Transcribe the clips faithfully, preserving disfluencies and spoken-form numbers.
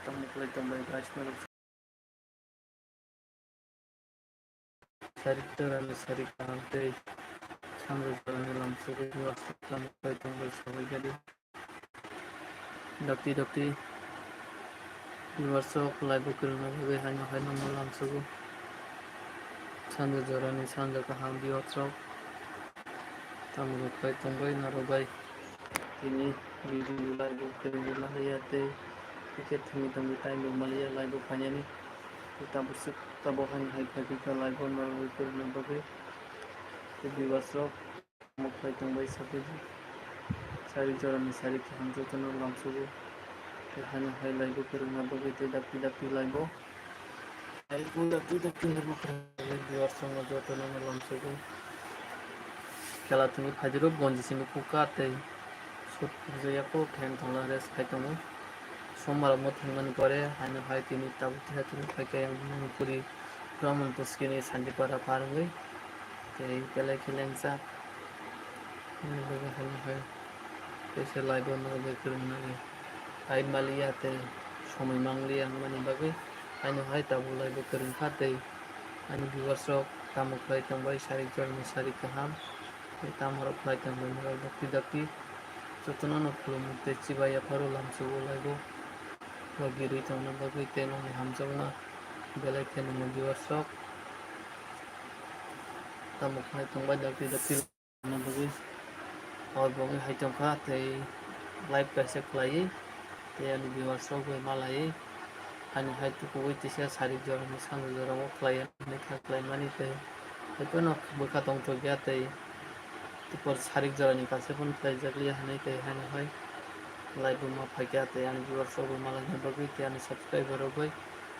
tamo khlai tongbai, guys, norok. Sarik jorani sarik kaham tei sanja jorani lamsugwi tamo khlai tongbai sabai gari. Dakti dakti viewers rok live o kwrwngna bagwi haino haino no lamsugo. Sanja jorani sanja kaham viewers rok. Tamo rok bai tongbai norok bai. Tini video live o kwrwngwi maliya tei ticket thwngwi tongwi time bo maliya live o phainani. Tei tabuk swk tabuk haino hai phaikha live o norok bai kwrwngna bagwi. Tei viewers rok. Tamo khlai tongbai sabaidi. Sarik jorani sarik kaham jotono lamsugo. Tei haino hai live o kwrwngna bagwi tei dakti dakti live o. Live o dakti dakti live o kwrwngna viewers rokno jotono lamsugo. Khela thwngwi phaidi rok gonji simi kukar tei sut phuljak ya kho khe wng thangla rest khai tongo. Sombar omo thwngmani pore haino hai tini tabuk tisa tini phaikhe ang nini puri Brahman Puskini Santipara par wngwi tei belai khe lengjak. Nini bagwi haino hai teisa live o norok bai kwrwng nai. Time maliya tei somoi mangliya wngmani bagwi haino hai tabuk live o kwrwng kha tei ani viewers rok tamo khlai tongbai sarik jorani sarik kaham. Tei tamo rok khlai tongbai norok dakti dakti jotono no khulumwi tei chibai yapharo lamsugo live o. Logi rwi tongna bagwi tei nokni hamjakma belai khe nwngo viewers rok. Tamo khlai tongbai dakti dakti na bagwi hor bo wngwi hai tongkha tei live kaisa khlaiwi tei ani viewers rok bai malaiwi ani hai tukuwi tisa sarik jorani sanja jorao khlaiya hwnwi kha khlaimani tei haiphano bwkha tongthokya tei tei por sarik jorani kaisa phano khlaijak liya hwnwi tei haino hai live o ma phaikha tei ani viewers rok bai malaina bagwi tei ani subscriber rok bai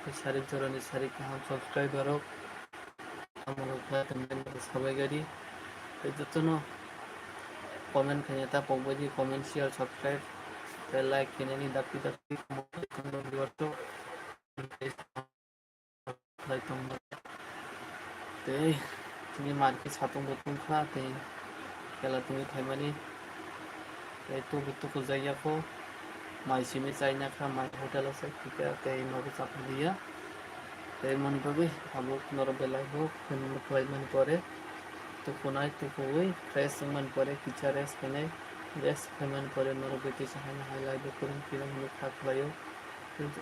tei sarik jorani sarik kaham subscriber rok. Tamo rok khlai tongmani sabai gari. Tei jotono comment khaina ta pokbai di, comment, share, subscribe tei like khainani dakti dakti khlai tongbai. Tei tini market satung bo tungkha tei kela tongwi phaimani. Tei tubu tuku jaiya kho mai simi chaina kha mai hotel o se khika tei nogo chaphuliya. Tei moni bagwi tabuk norok belai bo khwlai mani pore tukunai tukuwi fresh wngmani pore kisa rest khainai rest khaimani pore norok bai tisa haino hai live o kwrwng phirang hinwi kha khlaio.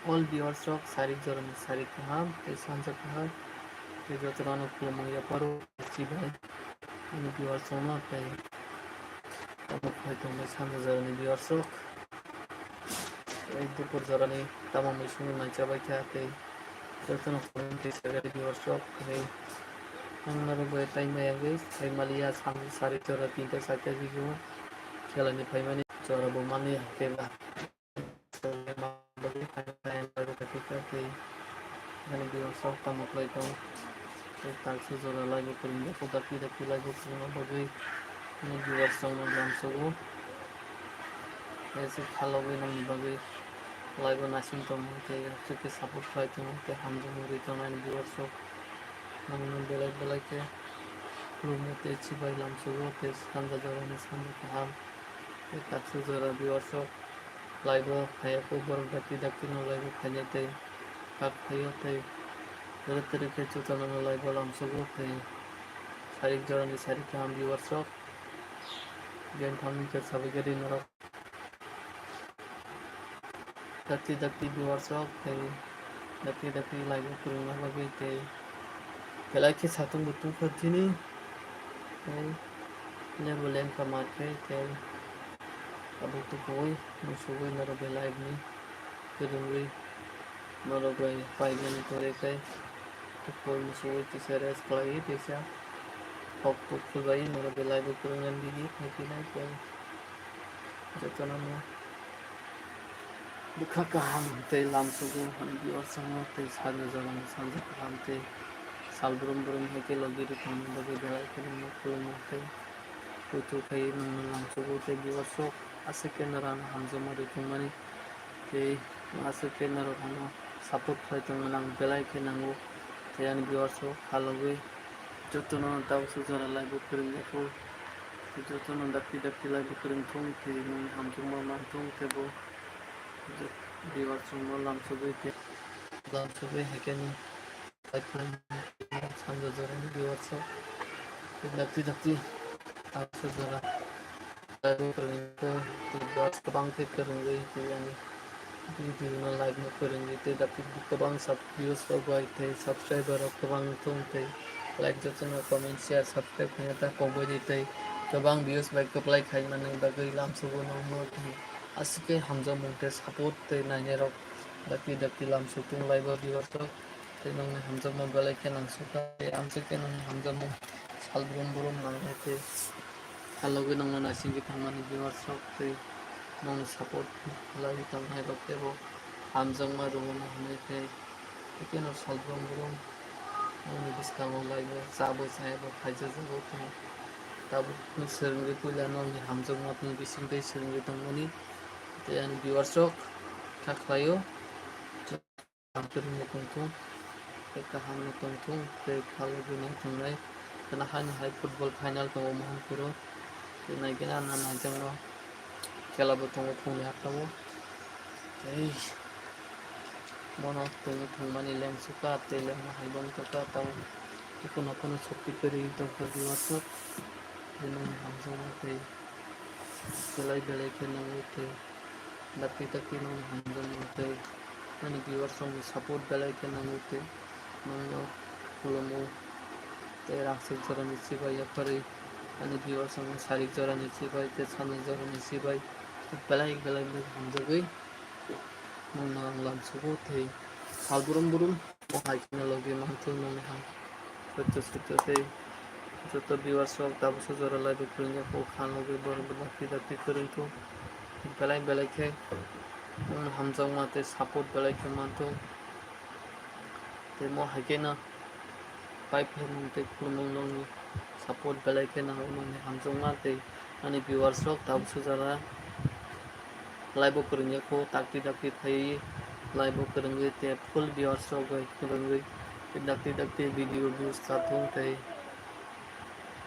All viewers rok sarik jorani sarik kaham tei sanja kaham tei jotono ano khulumung yapharo chibai ani viewers rokno tei tamo khai tongnai sanja jorani viewers rok tei dupur jorani tamo mui songwi mancha baikha tei jotono khulumung tei sagari viewers rok tei ang norok bai tai maya wngwi sai maliya sanja sarik jora tinta charta bisingo khelani phaimani jora bo manliya khe ba. Ani viewers rok tamo khlai tong. Tei taksa jora live o kwrwng ya kho dakti dakti live o kwrwngna bagwi ani viewers rok no lamsugo. Tei se khalogwi nangni bagwi live o naising tongo tei aswk khe support khlai tongo tei hamjakmung rwi tongo ani viewers rok. Nangno belai belai khe khulumwi tei chibai lamsugo tei sanja jorani sanja kaham. Tei taksa jora viewers rok live o phaiya kho borok dakti dakti no live o phainai tei kak phaio tei tere tere khe jotono no live o lamsugo tei sarik jorani sarik kaham viewers rok. Gen thangwi khe sabai gari norok dakti dakti viewers rok tei dakti dakti live o kwrwngna bagwi tei belai khe satung bo tungkha chini tei lebo lengkha market tei abo tukuwi musugwi norok bai live ni kwrwngwi norok bai paimani pore khe tukuwi musugwi kisa rest khlaiwi kisa hok tok khulbai norok bai live o kwrwngna digi phaiphinai tei jotono no bwkha kaham tei lamsugo viewers rokno tei sanja jorano sanja kaham tei sal brum brum hai khe logi rwkangni bagwi belai kheno khulumung tei kuthuk khai nwngno lamsugo tei viewers rok aswk khe norokno hamjakma rwi tongmani tei aswk khe norok ano support khlai tongmani ang belai khe nango tei ani viewers rok khalogwi jotono tabuksa jora live o kwrwng ya kho. Jotono dakti dakti live o kwrwng thung tei nwng hamjakma man thung tei bo Viewers rokno lamsogwi te lamsogwi haikhe ni sanja jorani viewers rok dakti dakti tamsa jora viewers kwbang khe kwrwngwi tei ani video no like no kwrwngwi tei dakti kwbang sub views rok bai tei subscriber rok kwbang wngthung tei like jotono comment share subscribe khaina ta kokbai di tei kwbang views bai kwplai khaimani bagwi lamsogo nokno aswk khe hamjakmung tei support tei nainai rok dakti dakti lamsok tong lai bo viewers rok tei nokni hamjakma belai khe nangsukha tei amswk khe nokni hamjakmung sal brum brum nangnai tei salogwi nokno naisingwi thangmani viewers rok tei nokni support khlaiwi tongnai rok teibo hamjakma rwmani hwnwi tei Hakhe no sal brum brum nokni bwskango lai bo cha bo chaya bo phaijak jago tei tabuk no swrwngwi puila nokni hamjakma tei bising tei swrwngwi tongmani tei ani viewers rok kha khlaio. Kaham kwrwngno tongthung tei kaham no tongthung tei khalogwi nai tongnai khwna haino hai football final tongo Mohanpuro tei naigwna ano naijakno. Khela bo tongo phungni haphrango. Tei bono tongwi thangmani lengsuka tei lengma hai bo wngkha tamo. Tei kono kono sokti kwrwi wngtongkha viewers rok. Tei nokni hamjakma tei belai belai khe nangwi tei dakti dakti nokni hamjakma tei ani viewers rokni support belai khe nangwi tei nokno khulumo. Tei rangchak jorani chibai yapharwi ani viewers rokno sarik jorani chibai tei sanja jorani chibai belai belai no hamjagwi nokno ang lamsugo tei sal brum brum bo hai kheno logi manthogo nokni hai soito soito tei joto viewers rok tabuksa jora live o kwrwngya kho kha nogwi borok bo dakti dakti kwrwngthung belai belai khe nokno hamjakma tei support belai khe manthung. Tei mo hai khe no pai phaimung tei khulumung nokni support belai khe nango nokni hamjakma tei ani viewers rok tabuk sujala live o kwrwngya kho takti dakti phaiwi live o kwrwngwi tei full viewers rok bai kwrwngwi tei dakti dakti video views kathung tei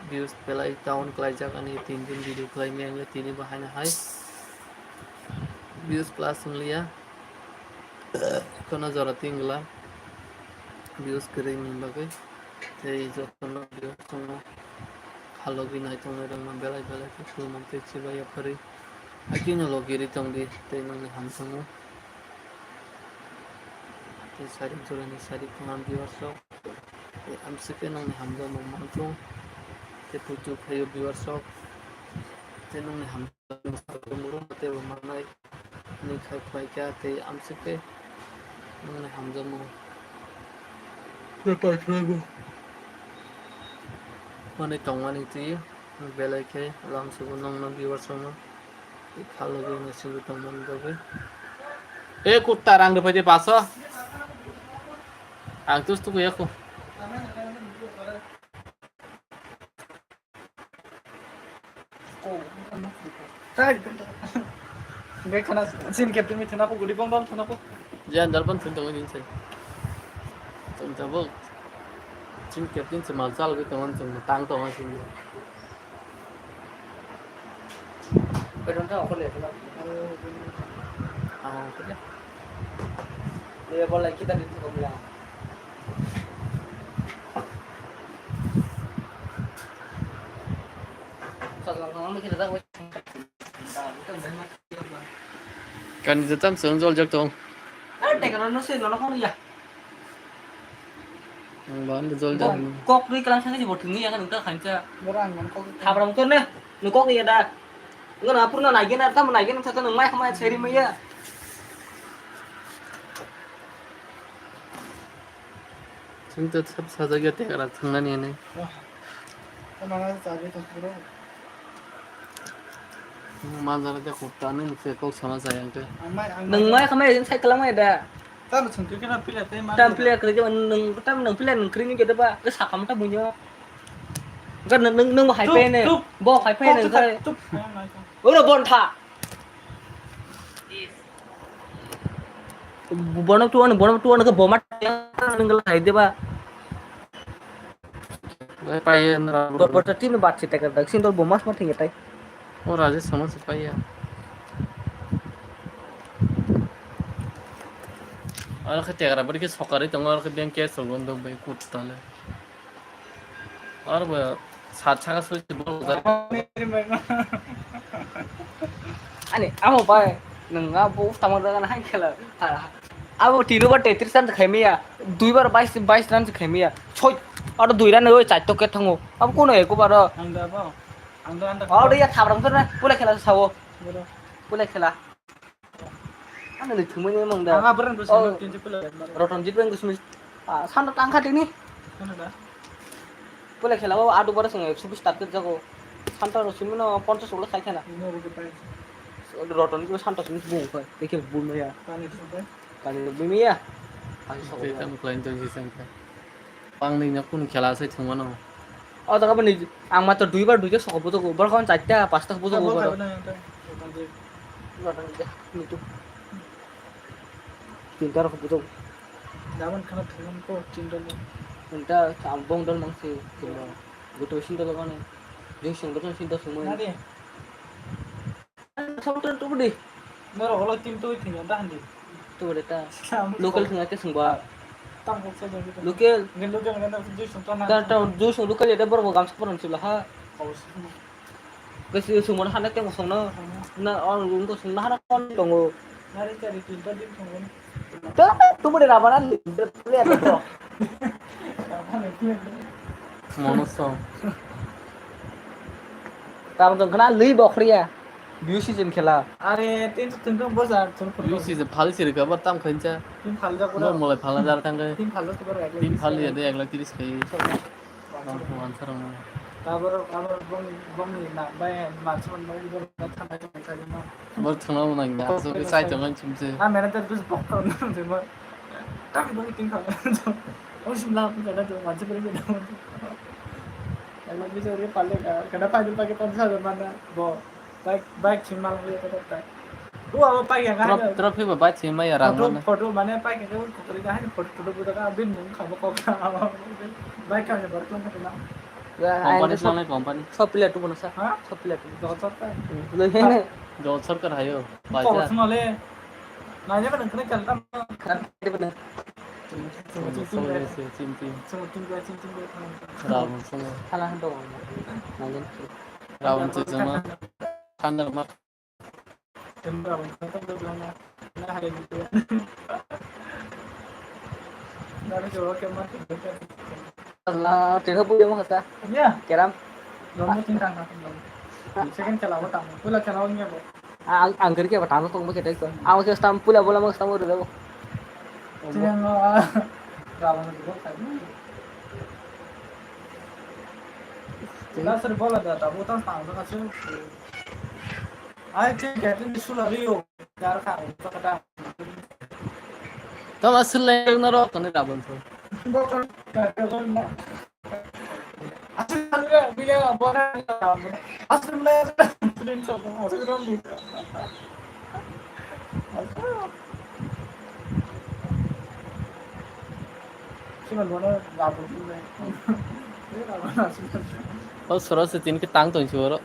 views belai down khlaijak ani tin din video khlaimaya wngya tini bo haino hai views plus wngliya. Kheno jora tin glak views kwrwini bagwi tei jotono views tongo khalogwi naitongnai rokno belai belai khe khulumung tei chibai yapharwi hakhe no logi ri tongdi tei nokni hamjakmung tei sarik jorani sarik kaham viewers rok tei amswk khe nokni hamjakmung manthung tei puitu phaio viewers rok tei nokni hamjakmung teibo mannai. Hwnwi khai khlai kha tei amswk khe nokni hamjakmung manwi tongmani twi belai khe lamsugo nokno viewers rokno tei khalogwi naisingwi tongmani bagwi. E kutta rang rwphai de paso. Ang tus tuku yako. Bai khana sin captain mi thana ko guri bom bom thana ko. Jan dal pan thun tongo din sai. Tong tabok. Sin captain se mal chal gwi tongo tong tang tongo sin. Bedroom ta okole thana. Ah, okole. Ye bolai kita di ko mila. Kani jota msung jol jak tong. Ang ban jol jak. Kok ni kelang sangai jibot ni yang nungta khancha. Borang man kok. Thabram to ne. Nukok ya da. Ngon apur na nagi na tam nagi na tata nung mai khamai seri maya. Chwng to sab sajagya tekra thangnani hinwi. Wah. Tamana chabi to puro. Manjara de kutta ni se kok sama saya ke. Ang mai, ang mai. Nung mai khamai din sai kelang mai da. Tam chwng ke na pila tei ma. Tam pila kri ke nung tam nung pila nung kri ni ke da ba. Ke sakam ta bunyo. Ga nung nung nung hai pe ne. Bo hai pe ne sai. Oro bon tha. Bono tuan, bono tuan ke bomat yang nenggal hai deba. Pai pai ya nara. Bor bor tim bat sita ka dak sindol bomas ma thing tai. O raja sama se pai ya. Aro khe tegra bari khe sokarwi tongo, aro khe beng ke sogon dong bai kut tale. Aro bo sat saka soi se bol jai. Ani amo bai nwng abo tamo dagan hai khela. Abo tino bar tetris run khaimiya, dui bar bais, bais run khaimiya. Soi aro dui run oi char to ke thango. Abo kono eko baro. Ang da bo. Ang da, ang da. Aro ya thabram khona pula khela sawo. Boro. Pula khela. Ano ni thumui ni mong da. Ang abrang bwsai Oh, no tinji pula. Rotonjit bang gusmi. Ah, santa tangkha tini. Ano da? Pula khela o adu bara song ekso bis target jago. Santa ro simi no ponchas ulo khai khela. Ino ro ke pai. Rotonjit santa simi bu khai. Dekhe bu no ya. Pani tu pai. Pani bu mi ya. Ani so. Te tam klein to jisang ka. Pangni no kunu khela se thwngmano. O jaga boni ang matro duibar duita soko butugo, borok hwn chaita pasta butugo borok. Tinta rok butugo. Daman khana thwngmani ko tinta lo. Tinta ang bong dol mangsi tinta. Goto sinta lo mani. Jing sing dol sinta sumai. Samtang tubu di. Norok ulo team twi thwngya da handi. Tubu de ta. Local thwngya khe swngba. Tang kok sa jodi. Local. Nge local nge na jui sung tong na. Ta ta jui sung local ya da borok gamsa porong chula ha. Kau sung. Kasi sung mon hana teng sung no. Na on room to sung na hana kon tongo. Nari chari team to din thwngmani. To, to bole rabaran le, le to. Mono song. Tamo tong kana lui bokhriya. Biu season khela. Are, tin to tong bosa, tong. Biu season phal sirika bar tam khaincha. Tin phal ja pura. Normal phal jar thang kai. Tin phal ja pura. Tin phal ya de ek lakh tris kai. Tabor, tabor bong, bong ni na, bai, mas man bai, bong na thang bai, bai, bai, bai. Bor thang na nang na, so ke sai tong chim se. Ah, mera ter bus bok tong na se ma. Tam bong tin khang. O sim la, kada tu, mas bai, bai, bai. Ala bisa ri pale ka, kada pai tu pakai pon sa mana, bo. Bike, bike sima lang ya kata bike. O abo bike yang Trop, ada. Trop ba bike sima ya rang Photo, mana. Photo mana bike yang kau kau kau dah photo photo photo kan abin mung kamu kau kan. Bike kan ya baru kan kena. Ya, Company ayo, sana company. Sop pilihan tu mana sa? Ha? Sop pilihan tu. Jauh sar kan. Hmm, belum ini. Jauh sar kan ayo. Kau Baca. Semua le. Nanya kan kena kan tam. Kan dia benar. Semua Semua cing cing semua deh. Semua cing cing. Semua cing deh, cing cing deh. Rawan semua. Salah dong. Nanya. Rawan semua. Tanggal mat. Tanggal mat. Nah, hari itu. Dari Jawa ke mat. Allah, tidak boleh mau kata. Iya. Keram. Nomor cinta kan. Second kela apa tamu? Pula kela apa? Ang, ang kiri ke batang tong mo kete ko. Ang ke stam pula bola mo stam ro. Cinta no. Rawan itu kan. Jelas sir bola da, tamu tang tang ka sir. Ai ke ke tin sula rio. Dar ka ta ka da. Tama sir le na ro kone da bon to. Asli mana dia bora. Asli mana. O soro se tin ke tang tong si oro.